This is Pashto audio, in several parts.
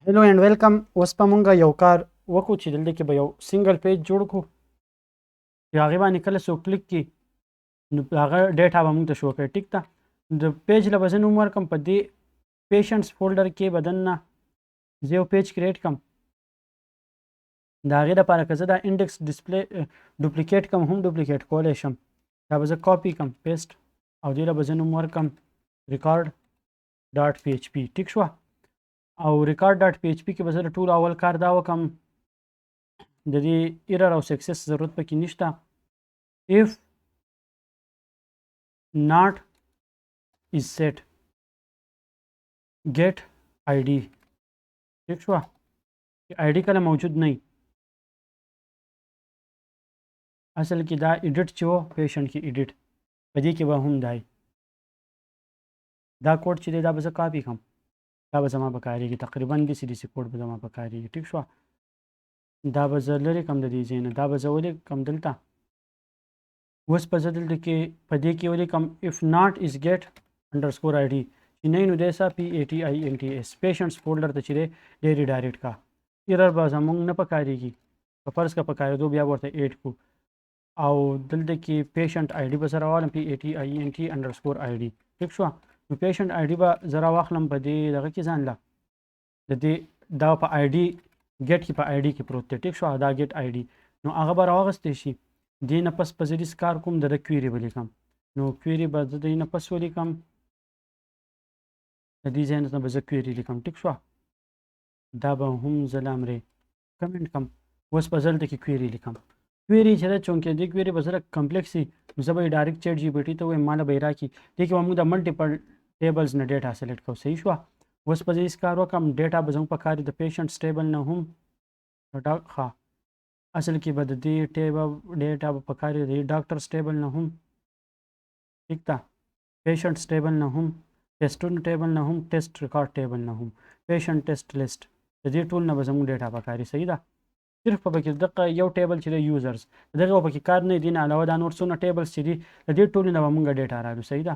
Hello and welcome. اوس به مونږ یو کار وکړو چې دلته کې به یو single page جوړ کړو چې هغې باندې کله څوک کلیک کړي نو هغه data به مونږ ته شو کوي. ټیک ده، د page له به زه نوم ورکړم. په دې patients folder کې به دننه زه یو page create کړم. د هغې دپاره که زه دا index display duplicate کړم هم duplicate کولی شم. دا به زه کاپي کړم، paste، او دې له به زه نوم ورکړم record.php. ټیک شوه؟ او record.php کې به زه د ټولو اول کار دا وکړم، د دې error او success ضرورت پکې نشته. If not is set get id. ټیک شوه؟ چې id کله موجود نه، اصل کې دا edit چې و patient کې edit په دې کې به هم دی. دا کوډ چې دی دا به زه کاپي کړم، دا به زما پکارېږي. تقریبا داسې داسې کوډ به زما پکارېږي. ټیک شوه؟ دا به زه لرې کړم د دې ځای نه، دا به زه ولیکم دلته. اوس به زه دلته کې په دې کې ولیکم if not is get underscore id، چې نه نو دی سا PATINTS patients folder ته چې دی دی redirect کا. Error به زمونږ نه پکارېږي، که فرض که پکارېدو بیا به ورته add کو. او دلته کې patient ID به زه راوالم، PATINT_ID. ټیک شوه؟ نو patient ID به زه راواخلم په دې دغه کې ځان له د دې دا په ID get کې په ID کې پروت دی. ټیک شوه؟ دا get ID نو هغه به راواخیستی شي. دې نه پس په زه دې کار کوم، د ده query به لیکم. نو query به زه دې نه پس ولیکم، د دې ځای نه به زه query لیکم. ټیک شوه؟ دا به هم زه لامرې comment کم. اوس به زه دلته کې query لیکم. Query چې ده، چونکې دې query به زه complex وي، نو زه به یې direct ChatGPT ته ووایم ماله به یې راکړي. دې کې به موږ د multiple tables نه data select کوو. صحیح شوه؟ اوس به زه هېڅ کار وکړم، data به زموږ په کار د patients table نه هم ښه، اصل کې به د دې table data به په کار د doctors table نه هم. ټیک ده؟ Patients table نه هم، ټیسټونو table نه هم، test record table نه هم، patient test list، د دې ټول نه به زموږ data پکاري. صحیح ده؟ صرف په پکې دغه یو table چې دی users دغه په کې کار نه دی، نه علاوه دا نور څونه tables چې دي د دې ټولو نه به مونږ data رالو. صحیح ده؟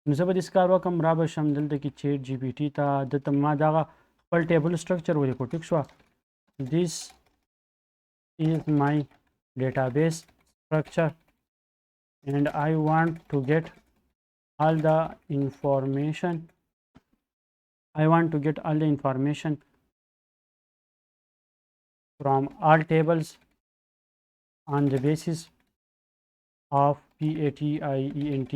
نو زه به دې کار وکړم، را به شم دلته کې ChatGPT ته، دلته ما دغه خپل table structure ولیکو. ټیک شوه؟ This is my database structure and I want to get all the information. I want to get all the information from all tables on the basis of PATIENT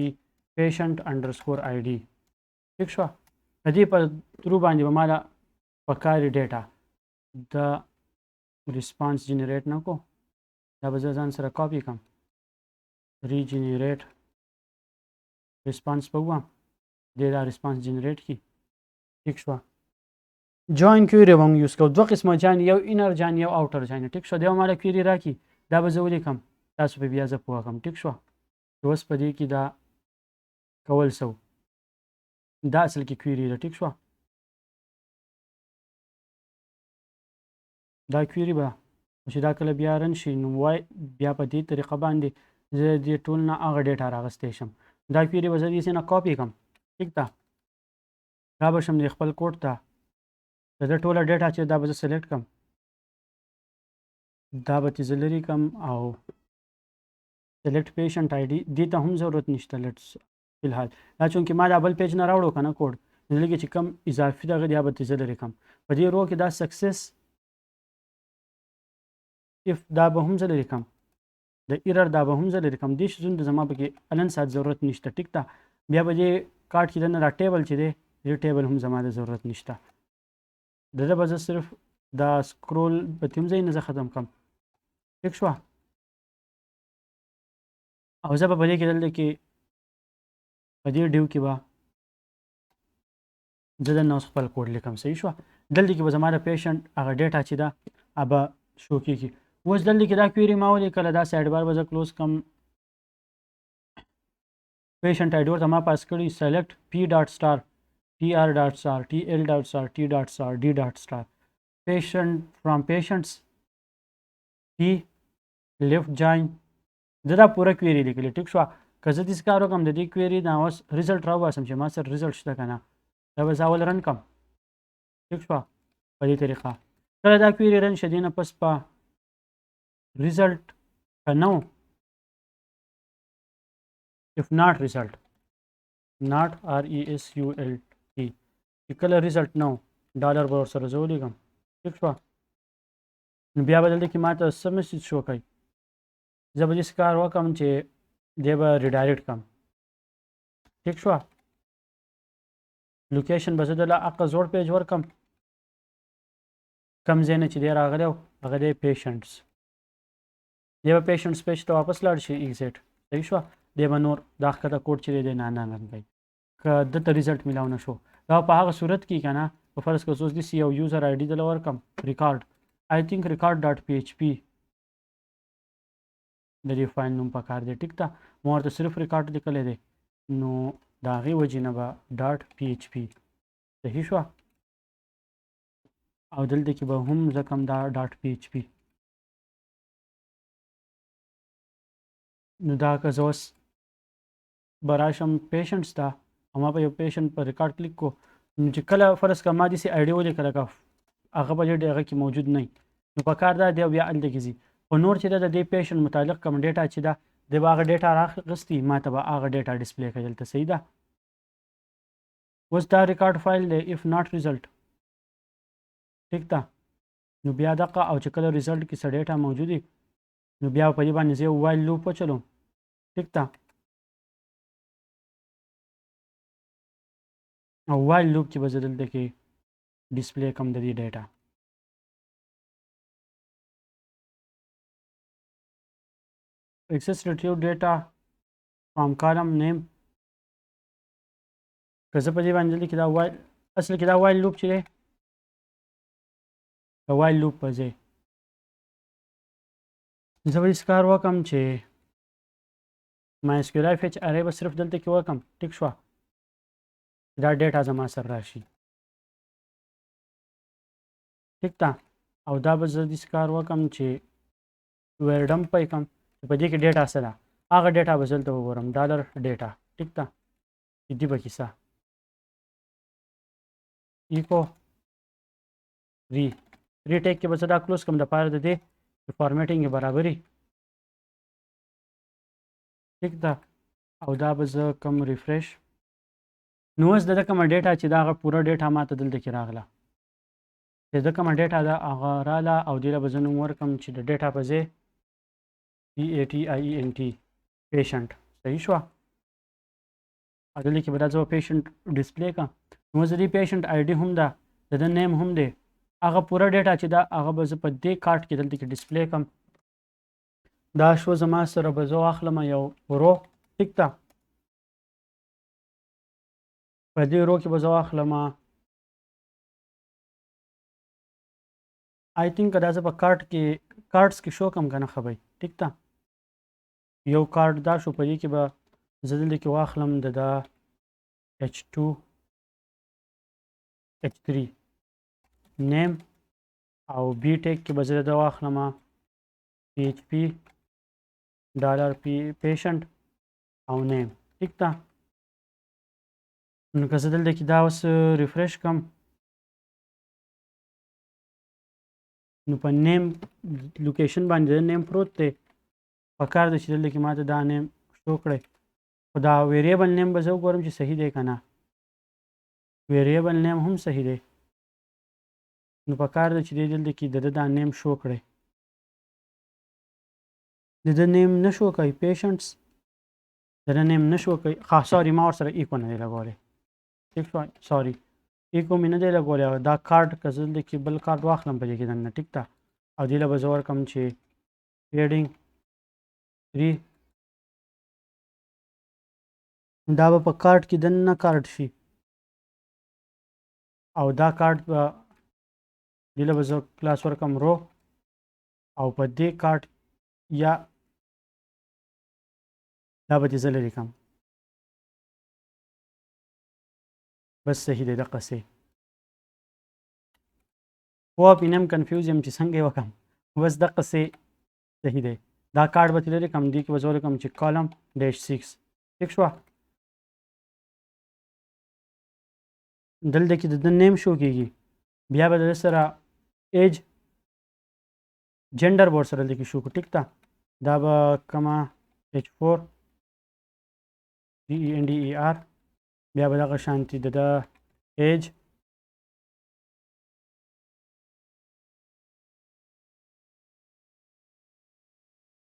patient_ID. ټیک شوه؟ د دې په through باندې به ماله پکاري data د response generate نه کو. دا به زه ځان سره کاپي کړم، regenerate response به ووایم، دې دا response generate کړي. ټیک شوه؟ Join query به موږ use کوو، دوه قسمه join، یو inner join، یو outer join. ټیک شوه؟ دی به ماله query راکړي، دا به زه ولیکم، تاسو به بیا زه پوه کړم. ټیک شوه؟ چې اوس په دې کې دا کول څه، دا اصل کې query ده. ټیک شوه؟ دا query به چې دا کله بیا run شي نو وای بیا په دې طریقه باندې زه دې ټول نه هغه data راغستی شم. دا query به زه دې نه کاپي کړم. ټیک ده؟ را به شم دې خپل کوډ ته، د ده ټوله data چې دا به زه select کړم، دا به ترې زه لرې کړم او select patient ID دې ته هم ضرورت نشته. Let's فلحال دا چونکې ما دا بل page نه راوړو که نه کوډ، نو دلته چې کوم اضافي دغه دی به ترې زه لرې کړم. په دې row کې دا success if دا به هم زه لرې کړم، د error دا به هم زه لرې کړم. دې شیزونو ته زما پکې الن ساعت ضرورت نشته. ټیک ده؟ بیا به دې کارت کې دننه دا table چې دی، دې table هم زما د ضرورت نشته. د ده به زه صرف دا scroll به ترې هم ځای نه زه ختم کړم. ټیک شوه؟ او زه به په دې کې دلته کې په دې div کې به زه دننه اوس خپل کوډ لیکم. صحیح شوه؟ دلته کې به زما د patient هغه data چې ده هغه به شو کېږي. اوس دلته کې دا query ما ولیکله، دا sidebar به زه close کړم. Patient ID ورته ما pass کړي، select P dot star TR dot star TL dot star T dot star D dot star patient from patients P left join. زه دا پوره query لیکلې. ټیک شوه؟ که زه داسې کار وکړم، د دې query نه اوس result راوباسم چې ما سره result شته که نه، دا به زه اول run کړم. ټیک شوه؟ په دې طریقه کله دا query run شه، دې نه پس په result که نه، if not result، not r e s u l t، چې کله result نه، ډالر به ورسره زه ولیکم. ټیک شوه؟ نو بیا به دلته کې ماته څه message show کوي؟ زه به داسې کار وکړم چې دی به redirect کړم. ټیک شوه؟ location به زه دله هغه زوړ page ورکم، کوم ځای نه چې دی راغلی و، هغه دی patients. دی به patients page ته واپس لاړ شي، exit. صحیح شوه؟ دی به نور دا ښکته کوډ چې دی نه نه run کوي که ده ته result میلاو نه شو. دا په هغه صورت کې که نه، په فرض که زه اوس داسې یو user ID دله ورکړم، record، I think record.php د دې فایل نوم پکار دی. ټیک ده؟ ما ورته صرف ریکارډ لیکلی دی، نو د هغې وجې نه به .php. صحیح شوه؟ او دلته کې به هم زه کوم دا .php. نو دا که زه اوس به راشم patients ته او ما په یو patient په record click کو، نو چې کله فرض که ما داسې ID ولیکله که هغه په دې هغه کې موجود نه، نو په کار دا دی بیا هلته کې ځي، خو نور چې ده د دې patient متعلق کوم data چې ده، دی به هغه data راخیستي، ما ته به هغه data display کوي دلته. صحیح ده؟ اوس دا record file دی، if not result. ټیک ده؟ نو بیا دقه او چې کله result کې څه data موجودي، نو بیا په دې باندې زه یو while loop وچلوم. ټیک ده؟ او while loop کې به زه دلته کې display کوم د دې data. Access retrieve data from column name. که زه په دې باندې دلته کې دا while، اصل کې دا while loop چې دی، د while loop په ځای زه به داسې کار وکړم چې MySQL fetch array به صرف دلته کې وکړم. ټیک شوه؟ دا data زما سره راشي. ټیک ده؟ او دا به زه داسې کار وکړم چې var dump پې کړم چې په دې کې data څه ده، هغه data به زه دلته وګورم، dollar data. ټیک ده؟ چې دي پکې څه echo re re tag کې به زه دا close کړم دپاره د دې چې formatting یې برابري. ټیک ده؟ او دا به زه کوم refresh. نو اوس د ده کومه data چې ده، هغه پوره data ماته دلته کې راغله. چې د کومه data ده هغه راله، او دې له به زه نوم ورکړم چې د data په ځای PATIENT، patient. صحیح شوه؟ او دلته کې به دا زه patient display کړم. نو اوس د دې patient ID هم ده، د ده name هم دی، هغه پوره data چې ده هغه به زه په دې کارت کې دلته کې display کړم. دا شو زما سره، به زه واخلم یو row. ټیک ده؟ په دې row کې به زه واخلم، I think دا زه په کارت کې، cards کې شو کوم که نه ښه به. ټیک ده؟ یو کارت دا شو، په دې کې به زه دلته کې واخلم د دا h2 h3 name، او b tag کې به زه دا واخلم php dollar p patient او name. ټیک ده؟ نو که زه دلته کې دا اوس refresh کړم، نو په name location باندې د name پروت دی. په کار ده چې دلته کې ماته دا name show کړی، خو دا variable name به زه وګورم چې صحیح دی که نه. variable name هم صحیح دی، نو په کار ده چې دی دلته کې د ده دا name show کړی. د ده name نه شو کوي، patients د ده name نه شو کوي. ښه، sorry، ما ورسره ایکو نه دی لګولی. ټیک شو؟ sorry، echo مې نه دی لګولی. او دا کارت که زه دلته کې بل کارت واخلم په دې کې دننه، ټیک ده، او دې له به زه ورکړم چې padding 3، دا به په کارت کې دننه کارت شي، او دا کارت به دې له به زه کلاس ورکړم row، او په دې کارت یا دا به دې زه لرې کړم. بس صحیح دی دقسې. خو پې نم confuse یم چې څنګه یې وکړم. بس دقسې صحیح دی. دا کارت به ترې لرې کړم، دې کې به زه ولیکم چې column dash 6. ټیک شوه؟ دلته کې د ده name show کېږي. بیا به د سره ایج جندر به ورسره لیکي شو، ټیک ده. دا به کما ایچ 4 ډي ای ان ډي ای آر، بیا به دغه شانتي د ایج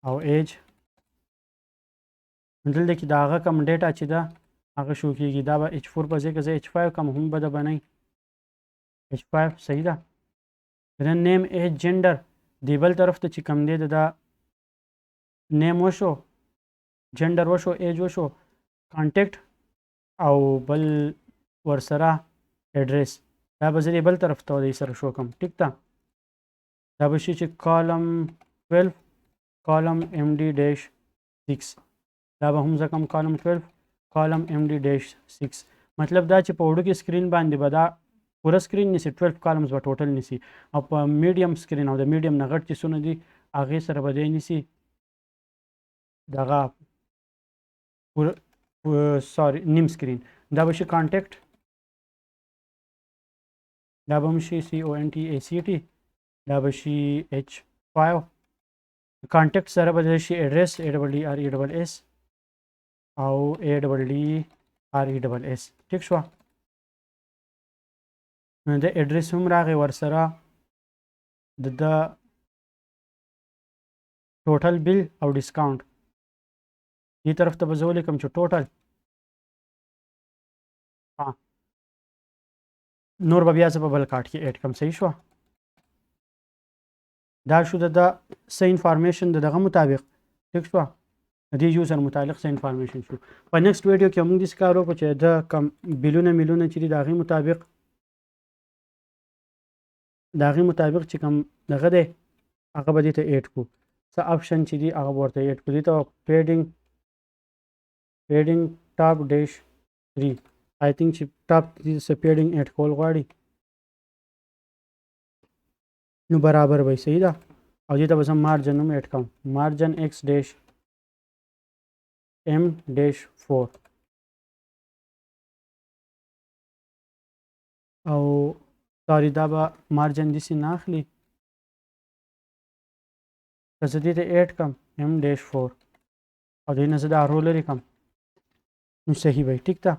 او ایج. دلته کې د هغه کوم ډیټا چې ده هغه شو کېږي. دا به ایچ 4 په ځای که زه ایچ 5 کوم هم بده به نه، ایچ 5 صحیح ده. د نیم ایج جندر دی بل طرف ته چې کوم دی دا نیم وشو، جندر وشو، ایج وشو، کانټیکټ او بل ورسره اډریس، دا به زه دې بل طرف ته دې سره شو کوم، ټیک ده. دا به شي چې کالم 12 کالم ایم ډي ډیش 6، دا به هم زه کوم کالم 12 کالم ایم ډي ډیش 6. مطلب دا چې په وړوکي سکرین باندې به دا پوره سکرین نیسي، 12 کالمز به ټوټل نیسي، او په میډیم سکرین او د میډیم نه غټ چې څونه دي هغې سره به دی نیسي دغه پوره، سوري نیم سکرین. دا به شي کانټیکټ، دا به هم شي سی او ان ټي ای سی ټي، دا به شي ایچ 5. کانټیکټ سره به شي اډریس ای ډبل ډي آر ای ډبل اس او ای ډبل ډي آر ای ډبل اس، ټیک شوه. نو د اډریس هم راغی ورسره د ټوټل بل او ډسکاونټ. دې طرف ته به زه ولیکم چې ټوټل، ها نور به بیا زه په بل کارت کې اډ کړم، صحیح شوه. دا شو د څه انفارمیشن د دغه مطابق، ټیک شوه، د دې یوزر متعلق څه انفارمیشن شو. په نیکسټ ویډیو کې موږ داسې کار وکړو چې د کم بلونه ملونه چې دي د هغې مطابق، د هغې مطابق چې کوم دغه دی هغه به دې ته اډ کړو، څه اپشن چې دي هغه به ورته اډ کړو. دې ته پیډینګ ټاپ ډیش 3، آی تھنک چې ټاپ دې څه پیډینګ اډ کول غواړي نو برابر به صحیح ده. او دې ته به زه مارجن هم اډ کوم، مارجن ایکس ډیش ایم ډیش 4. او سوري دا به مارجن داسې نه اخلي، که زه دې ته اډ کړم ایم ډیش 4 او دې نه زه دا رو لرې کړم نو صحیح به وي، ټیک ده.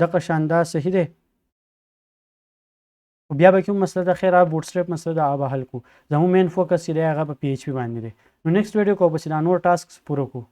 دغه شان دا صحیح دی. خو بیا به کوم مسله ده، خیر هغه بوټ سټریپ مسله ده هغه به حل کړو. زموږ مین فوکس چې دی هغه په پی ایچ پي باندې دی. نو نیکسټ ویډیو کې به پسې دا نور ټاسک پوره کړو.